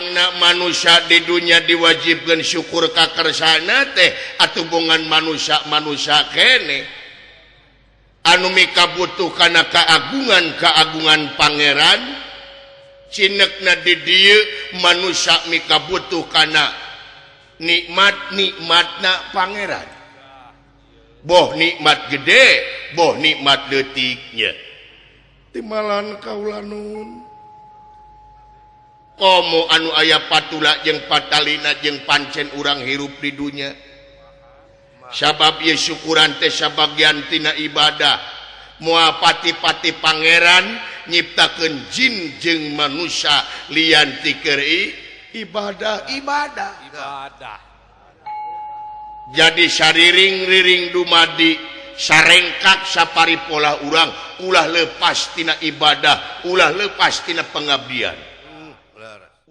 Pangna manusia di dunia diwajibkan syukur ka kersana teh atuh bongan manusia manusia kene anu mika butuh kana keagungan keagungan pangeran. Cinekna di dieu manusia mika butuh kana nikmat nikmatna pangeran, boh nikmat gede, boh nikmat leutiknya. Timalan kaula nun komo anu aya patula jeung patalina jeung pancen urang hirup di dunya, sabab ye syukuran teh sabagian tina ibadah. Moal pati-pati pangeran nyiptakeun jin jeung manusia lian ti keur ibadah ibadah. Ibadah. Jadi sariring-riring dumadi sarengkak sapari pola urang, ulah lepas tina ibadah, ulah lepas tina pengabdian.